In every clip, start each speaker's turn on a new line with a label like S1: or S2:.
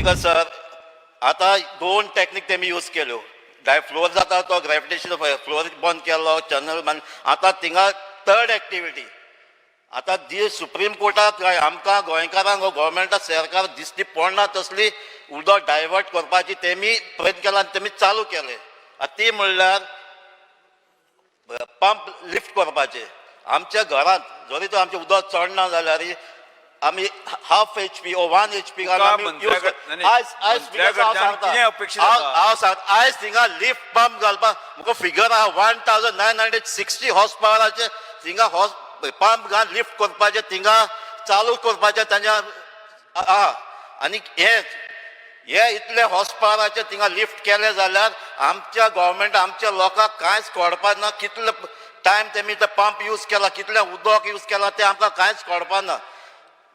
S1: Speaker sir, आता दोन technique तेमी यूज केल्यो. डाय फ्लोर जाता तो ग्रॅविटेशन फ्लोर बंद केलो, चॅनल बंद. आतां थिंगा थर्ड एक्टिविटी आतां दी सुप्रीम कोर्टाक काय आमकां गोंयकारांक गोवोरमेंटा सरकार दिश्टी पडना तसली उदक डायवर्ट करपाची तेमी प्रयत्न केला आनी तेमी चालू केले. आतां ती म्हणल्यार पंप लिफ्ट करपाचे. आमच्या घरांत जरी तर आमचें उदक चडना जाल्यार आमी हाफ एचपी ओ 1 एचपी
S2: तुका
S1: आमी यूज
S2: मंत्र्या
S1: आयज आयज स्पीकर हांव
S2: मंत्र्या
S1: सांगता,
S2: कितें अपेक्षीत
S1: हांव
S2: आसा?
S1: हांव सांगता, आयज थिंगा लिफ्ट पंप घालपाक म्हाका फिगर आहा 1960 हॉर्स पावराचे थिंगा हॉर्स पंप घाल लिफ्ट करपाचे थिंगा चालू करपाचे तांच्या आहा. आनी हे हे इतले हॉर्स पावराचे थिंगा लिफ्ट केले जाल्यार आमच्या गोवोरमेंट आमच्या लोकांक कांयच कळपाक ना. कितले टायम तेमी ते पंप यूज केला, कितले उदक यूज केला तें आमकां कांयच कळपाक ना.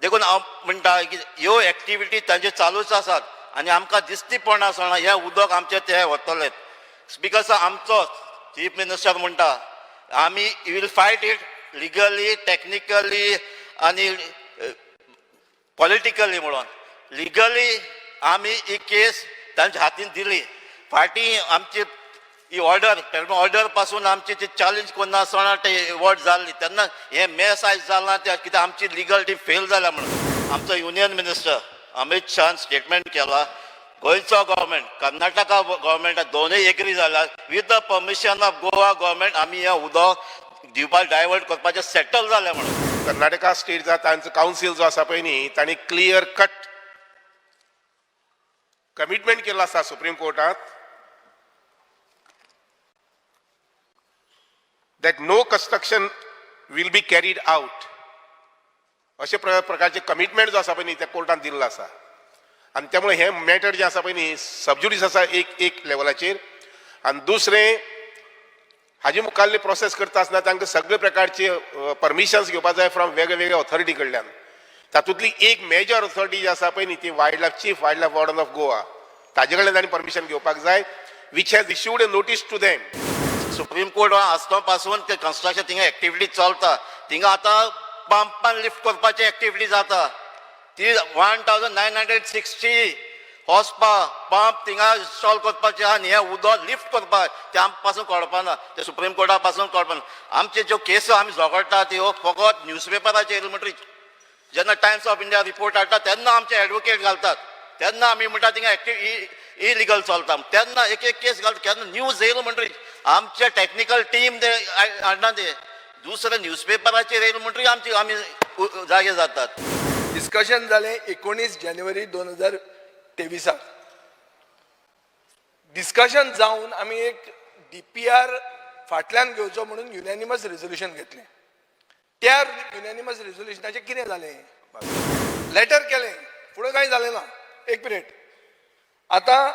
S1: देखून हांव म्हणटा की ह्यो एक्टिविटी तांच्यो चालूच आसात आनी आमकां दिसती पडना हें उदक आमचें ते वतलें. स्पीकर सर, आमचो चीफ मिनिस्टर म्हणटा आमी will fight it legally, technically आनी पॉलिटिकली म्हणून. लिगली आमी ही केस तांच्या हातीन दिली. फाटीं आमची ही ऑर्डर ऑर्डर पासून आमची ती चॅलेंज करना ते एवॉर्ड जाल्ली तेन्ना हें मेस आयज जालां ते कित्याक आमची लिगल टीम फेल जाल्या म्हणून. आमचो युनियन मिनिस्टर अमीत शहान स्टेटमेंट केला, गोंयचो गव्हर्मेंट कर्नाटका गव्हर्मेंट दोनूय एग्री जाला, with the permission of Goa government आमी हें उदक दिवपाक डायवर्ट करपाचें सेटल जालें म्हणून.
S3: कर्नाटका स्टेट जा तांचो कावन्सील जो आसा पळय न्ही, तांणी क्लियर कट कमिटमेंट केल्लो आसा सुप्रीम कोर्टात that no construction will be carried out. अशे प्रकारचे कमिटमेंट जो आसा पळय न्ही त्या कोर्टान दिल्लो आसा. आनी त्यामुळे हें मॅटर जें आसा पळय न्ही सबज्युडीस आसा एक एक लेवलाचेर. आनी दुसरें, हाजे मुखाल्ले प्रोसेस करता आसतना तांकां सगळे प्रकारचे परमिशन्स घेवपा जाय फ्रॉम वेगळे वेगळे ऑथॉरिटी कडल्यान. तातूंतली एक मेजर ऑथॉरिटी जी आसा पळय न्ही ती wild life chief wild life warden of Goa, ताजे कडल्यान तांणी परमिशन घेवपाक जाय, which has issued a notice to them.
S1: Supreme court आसतो पासून ते कन्स्ट्रक्शन थिंगा एक्टिविटी चलता. थिंगा आतां पंपान लिफ्ट करपाची एक्टिविटी जाता. ती 1960 horse power pump थिंगा इन्स्टॉल करपाचे आनी हें उदक लिफ्ट करपाक तें आमकां पासून कळपाना, ते सुप्रीम कोर्टा पासून कळपाना. आमचे ज्यो केसो आमी झगडटा त्यो फकत न्यूज पेपराचेर म्हणटरीच जेन्ना टायम्स ऑफ इंडिया रिपोर्ट हाडटा तेन्ना आमचे एडवोकेट घालतात, तेन्ना आमी म्हणटा थिंगा एक्टिव इलिगल चलता. तेन्ना एक एक केस घालता, केन्ना न्यूज येयलो म्हणटरीच आमचे टॅक्निकल टीम ते हाडना, ते दुसरे न्यूज पेपराचेर येयलो म्हणटरीच आमची आमी जागे जातात.
S4: डिस्कशन जालें 19 जानेवारी 2023साक. डिस्कशन जावन आमी एक डीपीआर फाटल्यान घेवचो म्हणून युनॅनिमस रेजोल्युशन घेतलें. त्या युनॅनिमस रेजोल्युशनाचें कितें जालें? लेटर केलें, फुडें कांय जालें ना. एक मिनीट. आतां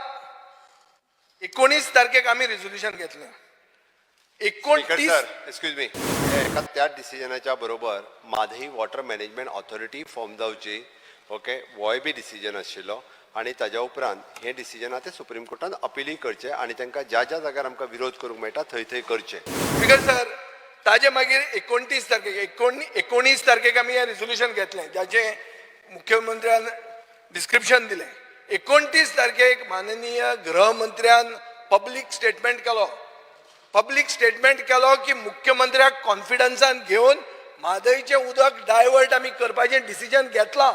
S4: 19 तारखेक आमी रेजोल्युशन घेतलें.
S5: स्पीकर
S4: 29
S5: सर, एक्सक्यूज मी, एका त्याच डिसिजनाच्या बरोबर Mhadei water management authority form जावची, ओके, होय बी डिसिजन आशिल्लो. आनी ताज्या उपरांत हें डिसिजन आतां सुप्रीम कोर्टान अपिलूय करचें आनी तांकां ज्या ज्या जाग्यार आमकां विरोध करूंक मेळटा थंय थंय करचें.
S4: स्पीकर सर, ताजे मागीर 29 तारखेक, 19 तारखेक आमी हें रेजोल्युशन घेतलें, जाचें मुख्यमंत्र्यान डिस्क्रिप्शन दिलें. 29 तारखेक माननीय गृहमंत्र्यान पब्लीक स्टेटमेंट केलो. पब्लीक स्टेटमेंट केलो की मुख्यमंत्र्याक कॉन्फिडन्सान घेवन म्हादयचें उदक डायवर्ट आमी करपाचें डिसिजन घेतलां.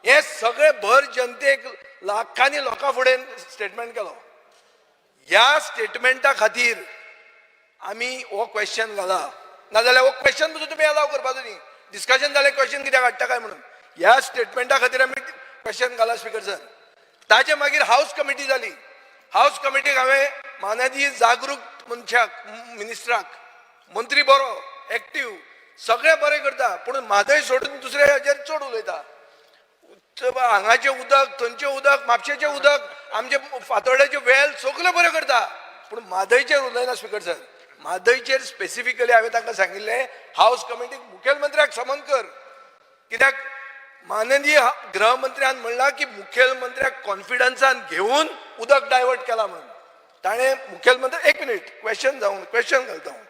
S4: हें सगळें भर जनतेक, लाखांनी लोकां फुडें स्टेटमेंट केलो. ह्या स्टेटमेंटा खातीर आमी हो क्वेश्चन घाला. नाजाल्यार हो क्वेश्चन पसून तुमी अलाव करपाचो न्ही. डिस्कशन जालें, क्वेश्चन कित्याक हाडटा काय म्हणून. ह्या स्टेटमेंटा खातीर आमी क्वेश्चन घाला स्पीकर सर. ताजे मागीर हावस कमिटी जाली. हावस कमिटीक हांवें मानादी जागरूक मनशाक, मिनिस्टराक, मंत्री बरो एक्टीव, सगळें बरें करता, पूण म्हादय सोडून दुसऱ्या हाजेर चड उलयता. हांगाचें उदक, थंयचें उदक, म्हापशेचें उदक, आमचे फातोड्याचें वेल, सगळें बरें करता, पूण म्हादयचेर उलयना. स्पीकर सर, म्हादयचेर स्पेसिफिकली हांवें तांकां सांगिल्लें, हावस कमिटीक मुखेलमंत्र्याक समन कर, कित्याक माननीय गृहमंत्र्यान म्हणलां की मुखेलमंत्र्याक कॉन्फिडन्सान घेवन उदक डायवर्ट केला म्हणून. ताणें मुखेलमंत्री, एक मिनीट, क्वेश्चन जावन क्वेश्चन घालता हांव.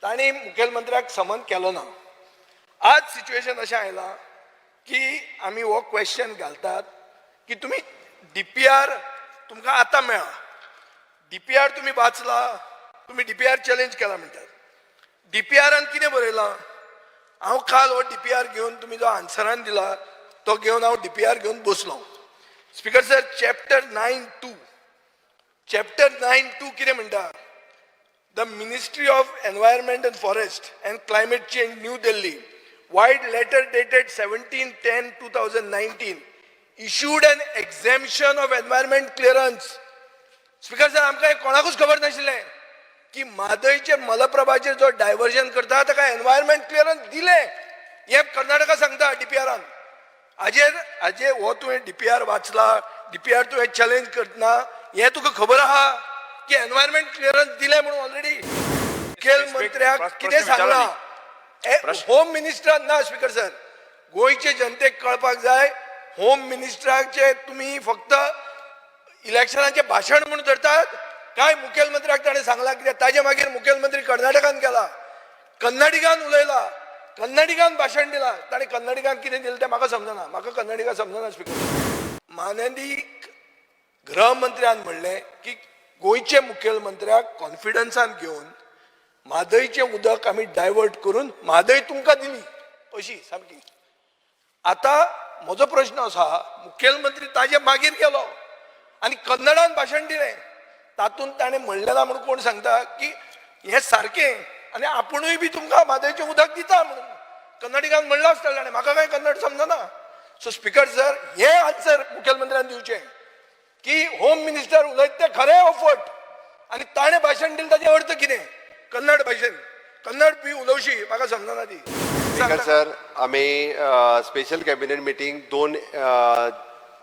S4: तांणी मुखेलमंत्र्याक समन केलो ना. आज सिच्युएशन अशें आयलां की आमी हो क्वेश्चन घालतात की तुमी डीपीआर तुमकां आतां मेळ्ळा. डीपीआर तुमी वाचला? तुमी डीपीआर चॅलेंज केला म्हणटात. डीपीआरान कितें बरयलां? हांव काल हो डीपीआर घेवन, तुमी जो आन्सरान दिला तो घेवन, हांव डीपीआर घेवन बसलो. Speaker sir, chapter 9(2), chapter 9(2) कितें म्हणटा? The Ministry of Environment and Forest and Climate Change, New Delhi, vide letter dated 17/10/2019, issued an exemption of environment clearance. Speaker sir, आमकां हें कोणाकूच खबर नाशिल्लें की म्हादयचे मलप्रभाचेर जो डायवर्जन करता ताका एनवायरमेंट क्लियरन्स दिलें हें कर्नाटका सांगता डीपीआरान. हाजेर हाजे हो तुवें डीपीआर वाचला? डीपीआर तुवें चॅलेंज करतना हें तुका खबर आहा की एनवायरमेंट क्लियरन्स दिलें म्हणून ऑलरेडी? मुखेलमंत्र्याक
S2: प्रश्न
S4: कितें
S2: विचारला
S4: सांगलां
S2: प्रश्न-
S4: होम मिनिस्टरान? ना स्पीकर सर, गोंयचे जनतेक कळपाक जाय, होम मिनिस्टराचे तुमी फक्त इलेक्शनाचें भाशण म्हणून धरतात काय मुखेलमंत्र्याक ताणें सांगलां कित्याक? ताजे मागीर मुखेलमंत्री कर्नाटकान गेला, कन्नडिगान उलयला, कन्नडिगान भाशण दिलां ताणें. कन्नडिगान कितें दिलें तें म्हाका समजना, म्हाका कन्नडिगा समजना. स्पीकर, माननीय गृहमंत्र्यान म्हणलें की गोंयचे मुखेलमंत्र्याक कॉन्फिडन्सान घेवन म्हादयचें उदक आमी डायवर्ट करून म्हादय तुमकां दिली अशी सामकी. आतां म्हजो प्रश्न आसा, मुखेलमंत्री ताजे मागीर गेलो आनी कन्नडान भाशण दिलें, तातूंत ताणें म्हणलें ना म्हणून कोण सांगता की हें सारकें आनी आपुणूय बी तुमकां म्हादयचें उदक दिता म्हणून कन्नडिगान म्हणलां आसतलें ताणें. म्हाका कांय कन्नड समजना. सो स्पीकर सर, हें आन्सर मुखेलमंत्र्यान दिवचें की होम मिनिस्टर उलयत तें खरें हो फट आनी ताणें भाशण दिलें ताजें अर्थ कितें? कन्नड भाशेन, कन्नड बी उलोवशी म्हाका समजना ती.
S5: स्पीकर सर, आमी स्पेशल कॅबिनेट मिटींग 2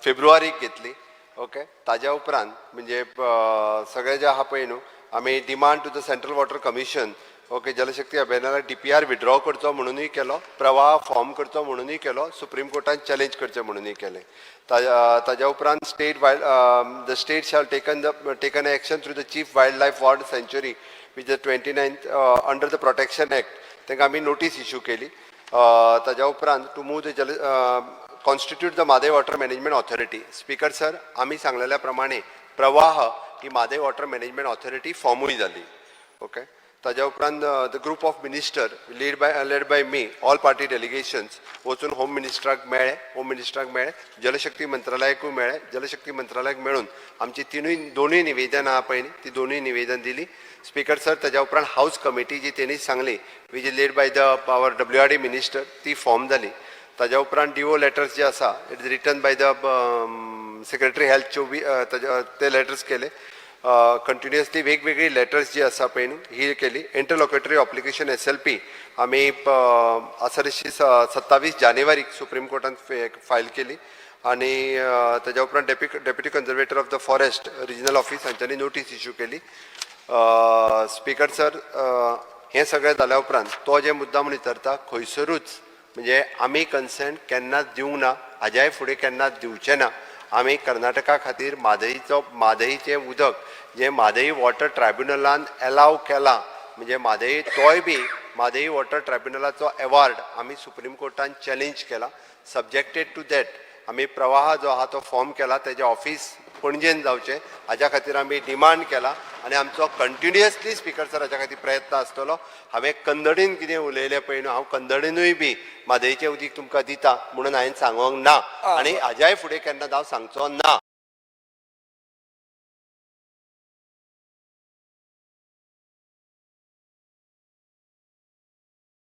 S5: फेब्रुवारीक घेतली, ओके. ताज्या उपरांत म्हणजे सगळे जे आहा पळय न्हू, आमी demand to the Central Water Commission, okay, जलशक्ती अभियानाक डीपीआर विड्रॉ करचो म्हणुनूय केलो, प्रवाह फॉर्म करचो म्हणुनूय केलो, सुप्रीम कोर्टान चॅलेंज करचें म्हणुनूय केलें. ताज्या उपरांत state wild the state shall taken action through the Chief Wild Life Ward Sanctuary which the 29th under the Protection Act, तांकां आमी नोटीस इशू केली. ताज्या उपरांत to move the Jal constitute the Mhadei Water Management Authority. Speaker sir, आमी सांगलेल्या प्रमाणे प्रवाह ही Mhadei water management authority फॉर्मूय जाली, okay. ताज्या उपरांत the group of minister led by me, all party delegations वचून होम मिनिस्टराक मेळ्ळे, होम मिनिस्टराक मेळ्ळे, जलशक्ती मंत्रालयाकूय मेळ्ळे. जलशक्ती मंत्रालयाक मेळून आमची तिनूय दोनूय निवेदनां आहा पळय न्ही, ती दोनूय निवेदन दिली. स्पीकर सर, ताज्या उपरांत हावज कमिटी जी तेणी सांगली, which is led by the our WRD minister, ती फॉर्म जाली. ताज्या उपरांत डिओ लेटर्स जे आसा, it is written by the Secretary Health 24, ताज्या ते लेटर्स केले. कंटिन्युअसली वेगवेगळी लेटर्स जी आसा पळय न्हू ही केली. इंटरलॉकेटरी अप्लिकेशन एसएलपी आमी आसा तशी 27 जानेवारीक सुप्रीम कोर्टान फायल केली आनी ताज्या उपरांत Deputy Conservator of the Forest, Regional Office हांच्यांनी नोटीस इशू केली. स्पीकर सर, हें सगळें जाल्या उपरांत तो जे मुद्दा म्हूण विचारता, खंयसरूच म्हणजे आमी कन्सेंट केन्नाच दिवंक ना, हाज्याय फुडें केन्नाच दिवचे ना. आमी कर्नाटका खातीर म्हादईचो म्हादईचें उदक जें म्हादई वॉटर ट्रायब्युनलान एलाव केलां, म्हणजे म्हादई तोय बी म्हादई वॉटर ट्रायब्युनलाचो एवॉर्ड आमी सुप्रीम कोर्टान चॅलेंज केला. सब्जेक्टेड टू that आमी प्रवाह जो आहा तो फॉर्म केला. तेजें ऑफीस पणजेन जावचें हाज्या खातीर आमी डिमांड केला आनी आमचो कंटिन्युअसली, स्पीकर सर, हाज्या खातीर प्रयत्न आसतलो. हांवें कन्नडीन कितें उलयलें पळय न्हू, हांव कन्नडीनूय बी म्हादईचें उदीक तुमकां दिता म्हणून हांवें सांगोंक ना आनी हाज्याय फुडें केन्नाच हांव सांगचो ना.